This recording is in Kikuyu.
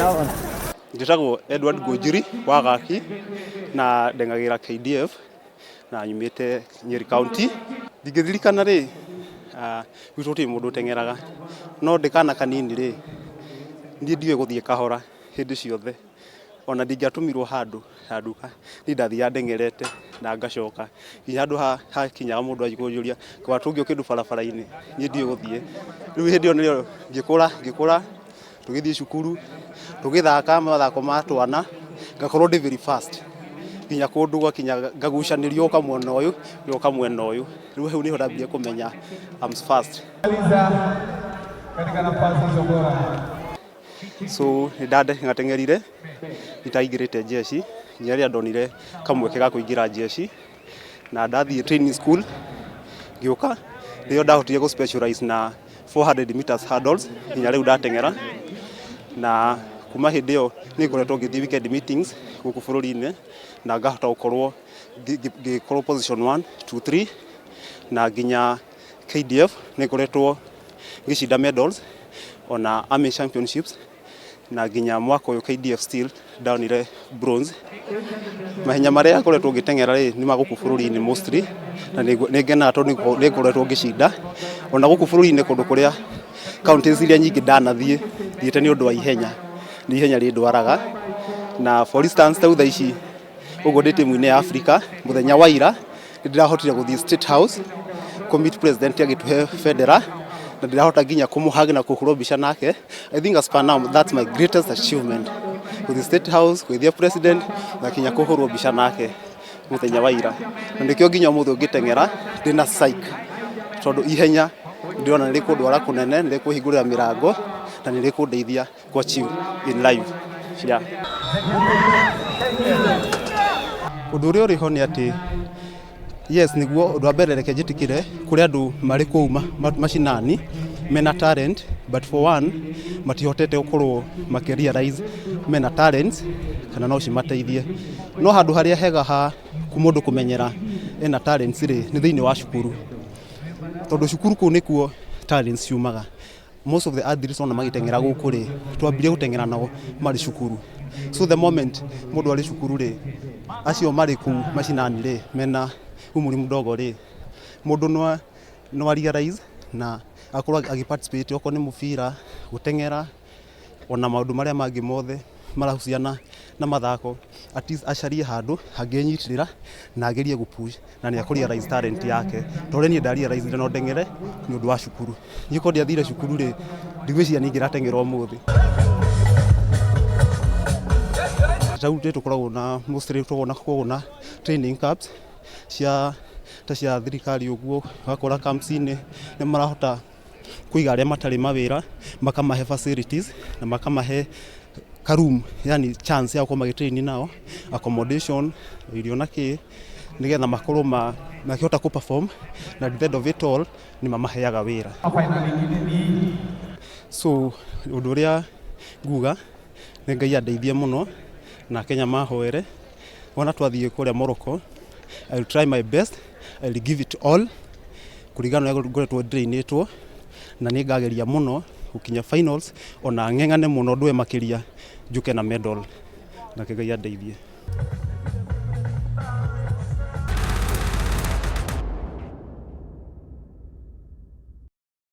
Njĩtagwo Edward Ngũnjiri wa Gaki na ndeng'agĩra KDF na nyumĩte Nyeri County. Ndingĩririkana rĩ, gwitũ gũtirĩ mũndũ ũteng'eraga, no ndĩ kana kanini rĩ, niĩ ndiũĩ gũthiĩ kahora hĩndĩ ciothe. Ona ndingĩatũmirwo handũ ta nduka, niĩ ndathiaga ndeng'erete na ngacoka. Nginya handũ hakinyaga mũndũ anjia kũnjũria watũngio kĩndũ barabara-inĩ, niĩ ndiũĩ gũthiĩ. Rĩu hĩndĩ ĩyo nĩrĩo ngĩkũra ngĩkũra, tũgĩthiĩ cukuru, tũgĩthaka mathako ma twana, ngakorwo ndĩ very fast. Nginya kũndũ gwakinya ngagucanĩrio ũka mwena ũyũ, ũgoka mwena ũyũ. Rĩu hau nĩho ndambirie kũmenya I'm fast. Katika nafasi hizo bora. So nĩ ndateng'erire itaingĩrĩte jeshi nginya rĩrĩa ndonire kamweke ga kũingĩra jeshi na ndathiĩ training school ngĩũka nĩrĩo ndahotire gũ specialize na 400 meters hurdles nginya rĩu ndateng'era na kuma hĩndĩ ĩyo nĩ ngoretwo ngĩthiĩ weekend meetings gũkũ bũrũri-inĩ na ngahota gũkorwo ngĩkorwo position 1 2 3 na nginya KDF nĩ ngoretwo ngĩcinda medals ona Army Championships na nginya mwaka ũyũ KDF still ndonire bronze. Mahenya marĩa ngoretwo ngĩteng'era rĩ nĩ ma gũkũ bũrũri-inĩ mostly na nĩ ngenaga tondũ nĩ ngoretwo ngĩcinda ona gũkũ bũrũri-inĩ kũndũ kũrĩa counties iria nyingĩ ndanathiĩ thiĩte nĩ ũndũ wa ihenya, nĩ ihenya rĩndwaraga na for instance ta rĩu thaa ici ũguo ndĩ timu-inĩ ya Africa mũthenya wa ira nĩ ndĩrahotire gũthiĩ State House kũ meet president agĩtũhe bendera na ndĩrahota nginya kũmũhug na kũhũrwo mbica nake. I think as per now that's my greatest achievement, gũthiĩ State House kũgeithia president na nginya kũhũrwo mbica nake mũthenya wa ira, na nĩkĩo nginya ũmũthĩ ũngĩteng'era ndĩna psych tondũ ihenya ndĩrona nĩ rĩkũndwara kũnene, nĩ rĩkũhingũrĩra mĩrango na nĩ rĩkũndeithia kũ achieve in life. Yeah. Ũndũ ũrĩa ũrĩ ho nĩ atĩ yes, nĩguo ũndũ wa mbere reke njĩtĩkĩre kũrĩ andũ marĩ kũu macinani mena talent, but for one matihotete gũkorwo makĩ realize mena talents kana no cimateithie. No handũ harĩa hega ha mũndũ kũmenyera ena talents rĩ, nĩ thĩinĩ wa cukuru, tondũ cukuru kũu nĩkuo talents ciumaga. Most of the athletes ona magĩteng'era gũkũ rĩ, twambirie gũteng'era nao marĩ cukuru. So the moment mũndũ arĩ cukuru rĩ, acio marĩ kũu macinani rĩ, mena umri mdogo rĩ, mũndũ no realize na akorwo agĩ participate okorwo nĩ mũbira, gũteng'era, ona maũndũ marĩa mangĩ mothe marahusiana na mathako, at least acarie handũ angĩnyitĩrĩra na agerie gũ push na nĩ akũ realize talent yake, ta ũrĩa niĩ nda realize no ndeng'ere nĩ ũndũ wa cukuru. Niĩ korwo ndiathire cukuru rĩ, ndigwĩciria nĩ ingĩrateng'era ũmũthĩ. Rĩu tũkoragwo na mostly tũkoragwo na training camps cia ta cia thirikari ũguo, ũgakora camps-inĩ nĩ marahota kũiga arĩa matarĩ mawĩra, makamahe facilities na makamahe ka room, yani chance ya gũkorwo magĩ train nao, accommodation, irio na kĩ, nĩgetha makorwo makĩhota kũ perform, na at the end of it all nĩ mamaheaga wĩra. So ũndũ ũrĩa nguga nĩ Ngai andeithie mũno na Kenya mahoere wona twathiĩ kũrĩa Morocco, I will try my best, I will give it all kũringana na ũrĩa ngoretwo ndĩrainĩtwo, na nĩ ngageria mũno gũkinya finals ona ng'eng'ane mũno ndũe makĩria njũke na medal, nake Ngai andeithie.